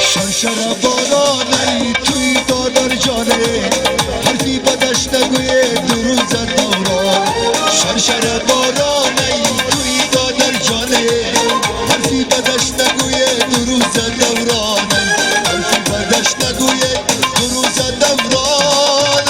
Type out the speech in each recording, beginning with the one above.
شرشر بارانه توی دادر جانه حرفی بدش نگویه دو روز دوران شرشر بارانه توی دادر جانه حرفی بدش نگویه دو روز دوران حرفی بدش نگویه دو روز دوران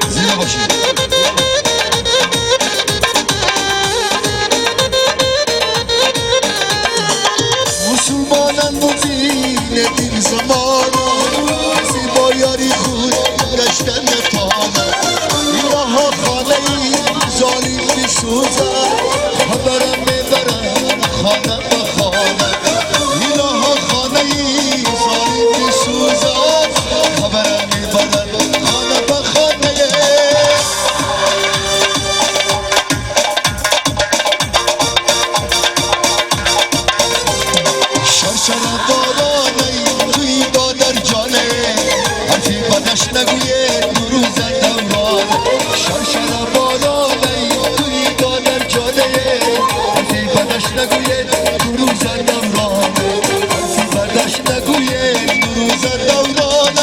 زینه باشی. مسلمانان مبین دین زمانا زیبا یاری خود گشتن نتانه ایراها خانه ای ظالم میسوزد خبرم میبرم خانه به خانه ایراها خانه ای ظالم میسوزد خبرم میبرم خانه به خانه. شرشر بارانه توی دادر جانه حرفی بدش نگویه دو روز دوران شرشر بارانه توی دادر جانه حرفی بدش نگویه دو روز دوران حرفی بدش نگویه دو روز دوران.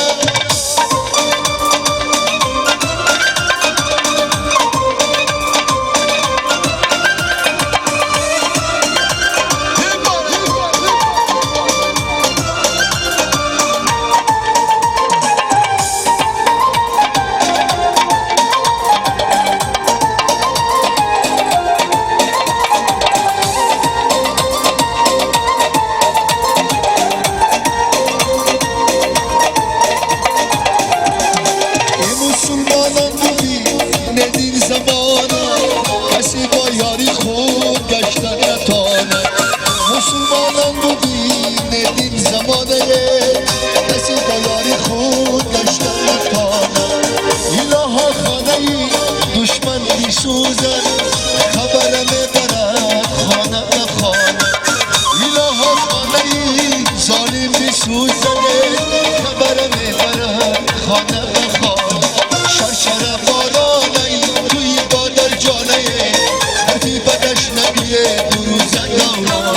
مسلمانان ببین دین زمانه کسی با یاری خود گشتن نتانه مسلمانان ببین دین زمانه کسی با یاری خود گشتن نتانه ایلاها خانه ای دشمن میسوزد خبر میبرد خانه به خانه ایلاها خانه ای ظالم میسوزد خبر میبرد خانه به خانه. شرشر بارانه توی دادر جانه حرفی بدش نگویه دو روز دوران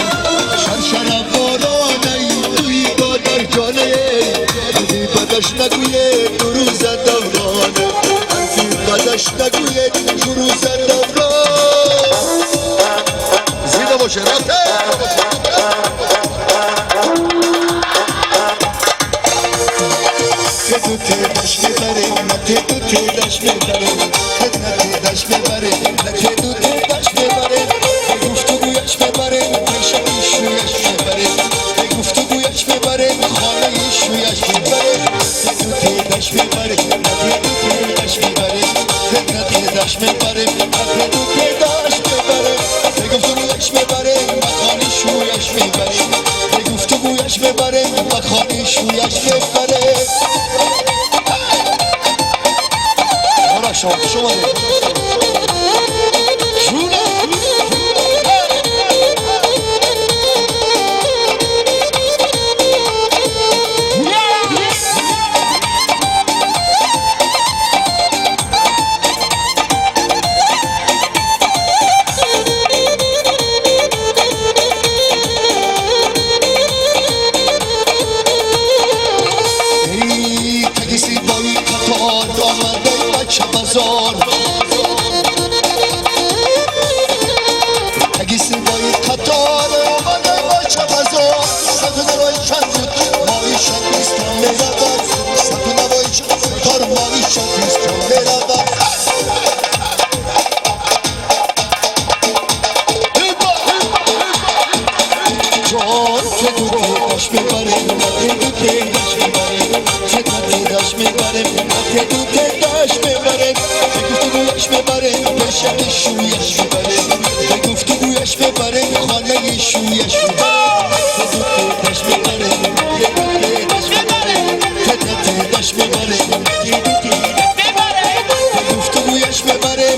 شرشر بارانه توی دادر جانه حرفی بدش نگویه دو روز دوران حرفی بدش نگویه دو روز دوران. زیده باشه رفته. تو تدش میبره نه تو تدش میبره نه تدش میبره نه تو تدش میبره گفتگویش میبره پیش شویش میبره گفتگویش میبره خانه شویش میبره تو تدش میبره نه تو تدش میبره نه تدش میبره نه تو تدش میبره گفتگویش میبره خانه شویش میبره گفتگویش میبره خانه شویش میبره. شما بازار تگیسی بای قطار آمده بچه بازار ستو نوای چند بود مایی شد بیستون میرود ستو نوای چند کار مایی شد بیستون میرود. جان که دودش میبره دودش میبره دودش میبره دودش میبره گفتگویش میبره به شویش میبره گفتگویش میبره خانه شویش میبره دودش میبره دودش میبره دودش میبره گفتگویش میبره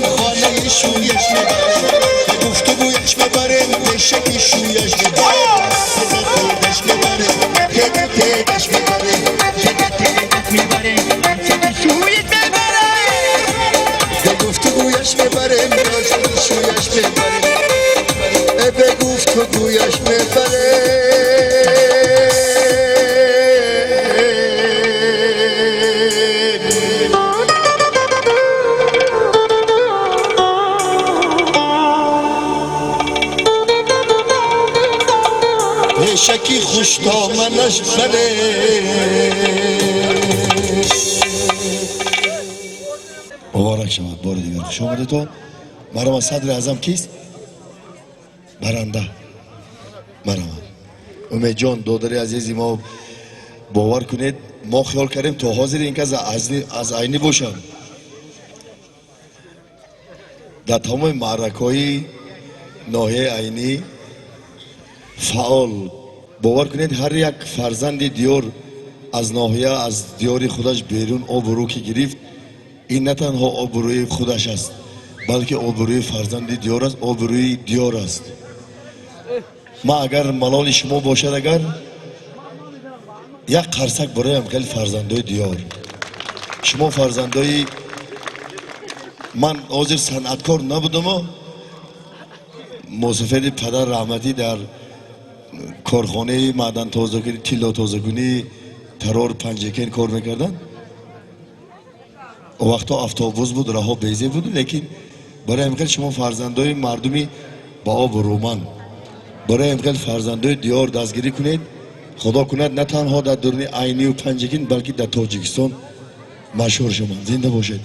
гуфтугӯяш мебарем, пешакӣ шӯяш мебарем, به گفتگویش میبریم. пешакӣ хуштоманаш барем. Муборак шавад, бори дигар хуш омадетон. Марҳамат, садри аъзам кист? Баранда. Марҳамат. Умедҷон, додари азизи мо, бовар кунед, мо хиёл кардем то ҳозир ин кас аз Айнӣ бошад. Дар тамоми маъракаҳои ноҳияи Айнӣ фаъол. Бовар кунед, ҳар як фарзанди диёр аз ноҳия, аз диёри худаш берун обрӯ ки гирифт, ин на танҳо обрӯи худаш аст, балки обрӯи фарзанди диёр аст, обрӯи диёр аст. Ман агар малоли шумо бошад, агар як қарсак бароям хеле фарзандои диёр. Шумо фарзандои ман, ҳозир санъаткор набудамо, мусофири падар раҳматӣ дар корхонаи маъдантозакунӣ, тиллотозакунӣ Тарор, Панҷакент кор мекарданд. Он вақтҳо автобус буд, раҳо безеб буд, лекин барои ҳамин хел шумо фарзандои мардуми ба обрӯманд, барои ҳамин хел фарзандои диёр дастгирӣ кунед. Худо кунад, на танҳо дар дуруни Айнию Панҷакент, балки дар Тоҷикистон машҳур шаванд. Зинда бошед.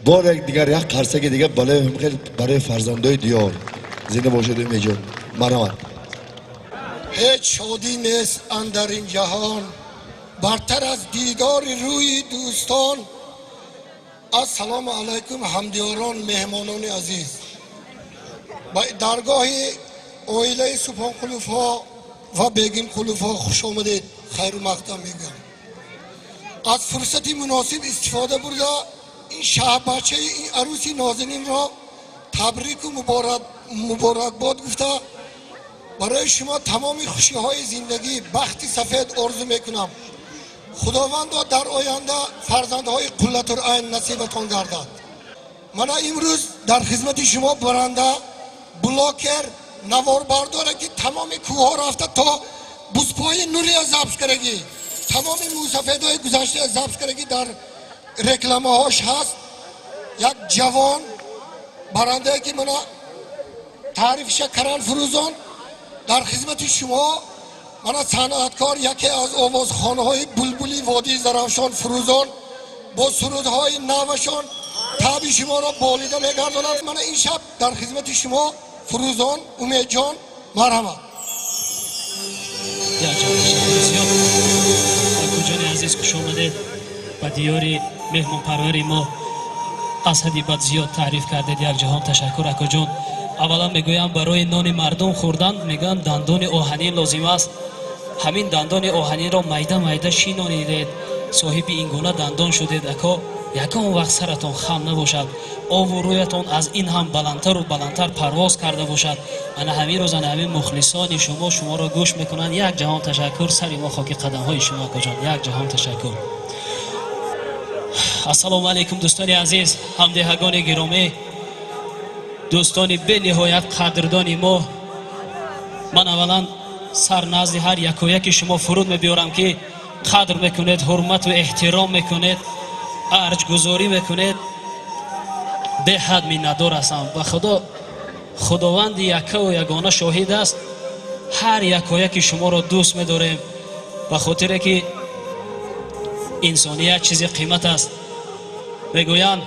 Бор як дигар як қарсаки дигар барои ҳамин хел, барои фарзандои диёр. Зинда бошед, Умедҷон. Марҳамат. Ҳеҷ шодӣ нест андар ин ҷаҳон бартар аз дидори рӯи дӯстон. Ассалому алайкум, ҳамдиёрон, меҳмонони азиз. Ба даргоҳи оилаи Субҳонқуловҳо ва Бегимқуловҳо хуш омадед, хайру мақдам мегӯям. Аз фурсати муносиб истифода бурда, ин шаҳбачаи ин арӯси нозанинро табрику муборакбод гуфта, барои шумо тамоми хушиҳои зиндагӣ, бахти сафед орзу мекунам. Худовандо дар оянда фарзандҳои қуллатурайн насибатон гардад. Мана имрӯз дар хизмати шумо баранда, блогер, наворбардоре, ки тамоми кӯҳҳо рафта, то бузпои Нурия забт кардагӣ, тамоми мусафедҳои гузашта забт кардагӣ, дар рекламаҳош ҳаст. Як ҷавон барандае, ки мана таърифша каран Фурӯзон, дар хизмати шумо мана санъаткор, яке аз овозхонаҳои булбули водии Зарафшон Фурӯзон бо сурудҳои навашон таби шуморо болида мегардонад. Мана ин шаб дар хизмати шумо Фурӯзон. Умедҷон, марҳамат. Як ҷон ташаккури зиёд. Акуҷони азиз, хуш омадед ба диёри меҳмонпарвари мо. Аз ҳадди бад зиёд таъриф кардед, як ҷаҳон ташаккур, акуҷон. Аввалан мегӯям, барои нони мардум хӯрдан, мегӯям, дандони оҳанин лозим аст. Ҳамин дандони оҳанинро майда майда шинонидед, соҳиби ин гуна дандон шудед. Ако, ягон вақт саратон хам набошад, обу рӯятон аз ин ҳам баландтару баландтар парвоз карда бошад. Ана ҳамин рӯз ана ҳамин мухлисони шумо шуморо гӯш мекунанд. Як ҷаҳон ташаккур, сари мо хоки қадамҳои шумо, акоҷон, як ҷаҳон ташаккур. Ассалому алайкум, дӯстони азиз, ҳамдеҳагони гиромӣ, дӯстони бениҳоят қадрдони мо. Ман аввалан сар назди ҳар якояки шумо фуруд мебиёрам, ки қадр мекунед, ҳурмату эҳтиром мекунед, арҷгузорӣ мекунед. Беҳад миннатдор ҳастам ба Худо. Худованди яккаву ягона шоҳид аст, ҳар якояки шуморо дӯст медорем, ба хотире ки инсоният чизи қимат аст. Мегӯянд: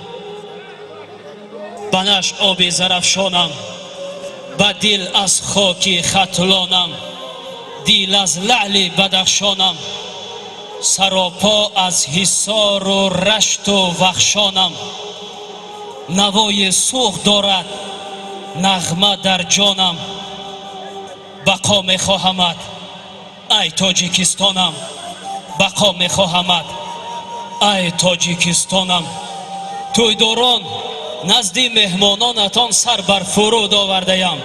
банаш оби Зарафшонам, ба дил аз хоки Хатлонам, дил аз лаъли Бадахшонам, саропо аз Ҳисору Рашту Вахшонам, навои Суғд дорад нағма дар ҷонам, бақо мехоҳамад, ай Тоҷикистонам, бақо мехоҳамад, ай Тоҷикистонам. Тӯйдорон, назди меҳмононатон сар бар фуруд овардаям,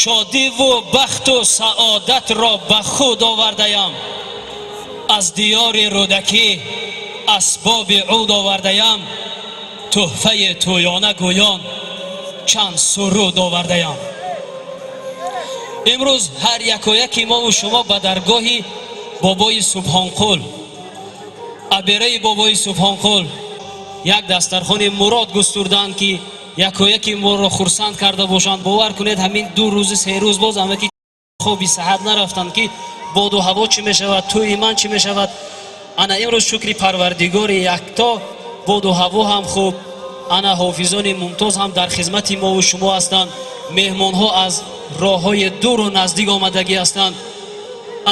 шодиву бахту саодатро ба худ овардаям, аз диёри Рӯдакӣ асбоби уд овардаям. Тӯҳфаи тӯёна гӯён чанд суруд овардаям. Имрӯз ҳар якояки мову шумо ба даргоҳи бобои Субҳонқул, абераи бобои Субҳонқул як дастархони мурод густурдаанд, ки якояки моро хурсанд карда бошанд. Бовар кунед, ҳамин 2 рӯзи 3 рӯз боз ҳамаки хоби саҳат нарафтанд, ки боду ҳаво чӣ мешавад, тӯи ман чӣ мешавад. Ана имрӯз шукри Парвардигори якто, боду ҳаво ҳам хуб, ана ҳофизони мумтоз ҳам дар хизмати мову шумо ҳастанд. Меҳмонҳо аз роҳҳои дуру наздик омадагӣ ҳастанд,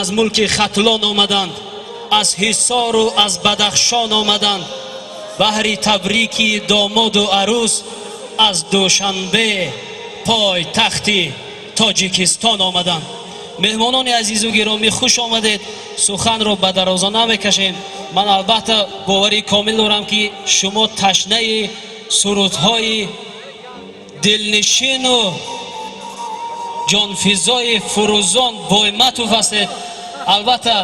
аз мулки Хатлон омаданд, аз Ҳисору аз Бадахшон омаданд, баҳри табрики домоду арӯс аз Душанбе, пойтахти Тоҷикистон омаданд. Меҳмонони азизу гиромӣ, хуш омадед. Суханро ба дароза намекашем. Ман албатта боварии комил дорам, ки шумо ташнаи сурудҳои дилнишину ҷонфизои Фурӯзон Бойматов ҳастед. Албатта,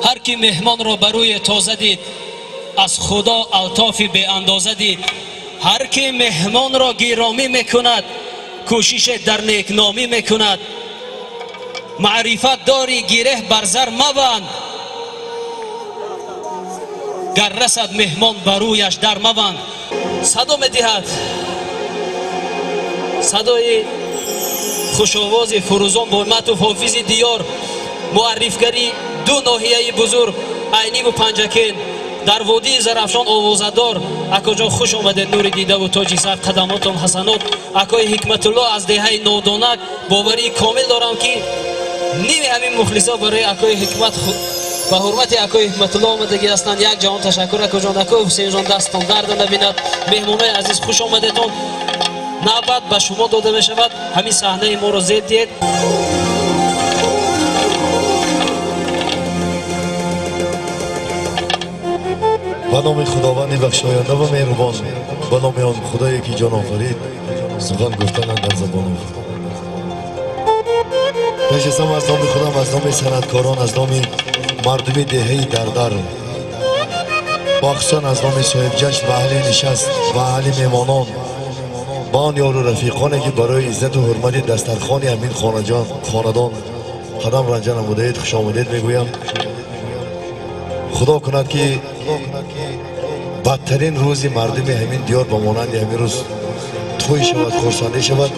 ҳар ки меҳмонро ба рӯи тоза дид, аз Худо алтофи беандоза дид. Ҳар ки меҳмонро гиромӣ мекунад, кӯшише дар некномӣ мекунад. Маърифат дори, гиреҳ бар зар мабанд, гар расад меҳмон ба рӯяш дар мабанд. Садо медиҳад садои хушовози Фурӯзон Бойматов, ҳофизи диёр, муаррифгари ду ноҳияи бузург Айниву Панҷакент, дар водии Зарафшон овозадор. Акоҷон, хуш омадед, нури дидаву тоҷи сар, қадамотон ҳасанот. Акои Ҳикматулло аз деҳаи Нодонак, боварии комил дорам, ки ними ҳамин мухлисо барои акои Ҳикмат, ба ҳурмати акои Ҳикматулло омадагӣ ҳастанд. Як ҷаҳон ташаккур, акоҷон. Акои Ҳусейнҷон, дастон дарда набинад. Меҳмонои азиз, хуш омадетон. Навбат ба шумо дода мешавад, ҳамин саҳнаи моро зеб диҳед. Ба номи Худованди бахшоянда ва меҳрубон, ба номи он Худое, ки ҷон офарид, сухан гуфтанам дар забон офарид. Пеш аз ҳама аз номи худам, аз номи санъаткорон, аз номи мардуми деҳаи Дардар, махсусан аз номи соҳибҷашн ва аҳли нишаст ва аҳли меҳмонон, ба он ёру рафиқоне, ки барои иззату ҳурмати дастархони ҳамин хонадон қадам ранҷа намудаед, хушомадед мегӯям. Худо кунад, ки бадтарин рӯзи мардуми ҳамин диёр ба монанди ҳамин рӯз тӯй шавад, хурсандӣ шавад.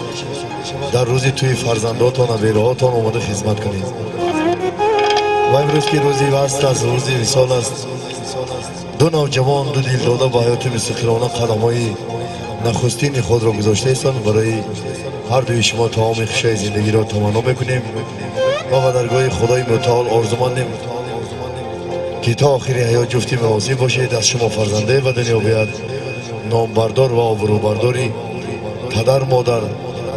Дар рӯзи тӯи фарзандотон, абераҳотон омода хизмат кунед. Ва имрӯз, ки рӯзи васл аст, рӯзи висол аст, ду навҷавон, ду дилдода ба ҳаёти мустақилона қадамҳои нахустини худро гузоштаистанд. Барои ҳар дуи шумо таоми хушаи зиндагиро таманно мекунем ва ба даргоҳи Худои мутаол орзумандем, ки то охири ҳаёт ҷуфти мувозиб бошед, аз шумо фарзандае ба дунё биёяд, номбардор ва обрӯбардори падар, модар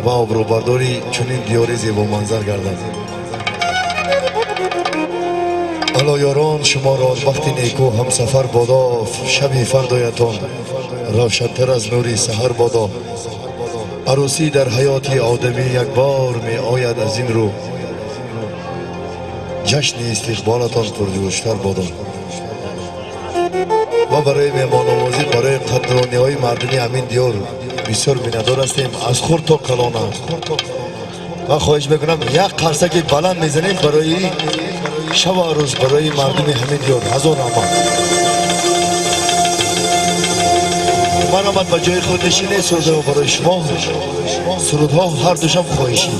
ва обрӯбардори чунин диёри зебоманзар гардад. Ало ёрон, шуморо бахти неку ҳамсафар бодо, шаби фардоятон равшантар аз нури саҳар бодо. Арӯсӣ дар ҳаёти одамӣ як бор меояд, аз ин рӯ ҷашни истиқболатон пурҷӯштар бодо. Ва барои меҳмоннавозӣ, барои қадрдониҳои мардуми ҳамин диёр бисёр миннатдор ҳастем, аз хурд то калона. Ва хоҳиш мекунам, як қарсаки баланд мезанем барои шабу арӯз, барои мардуми ҳамин диёр. Ҳазор раҳмат. Марҳамат, ба ҷои худ нишинед. Сурудҳо барои шумо, сурудҳо ҳар душам хоҳишӣ.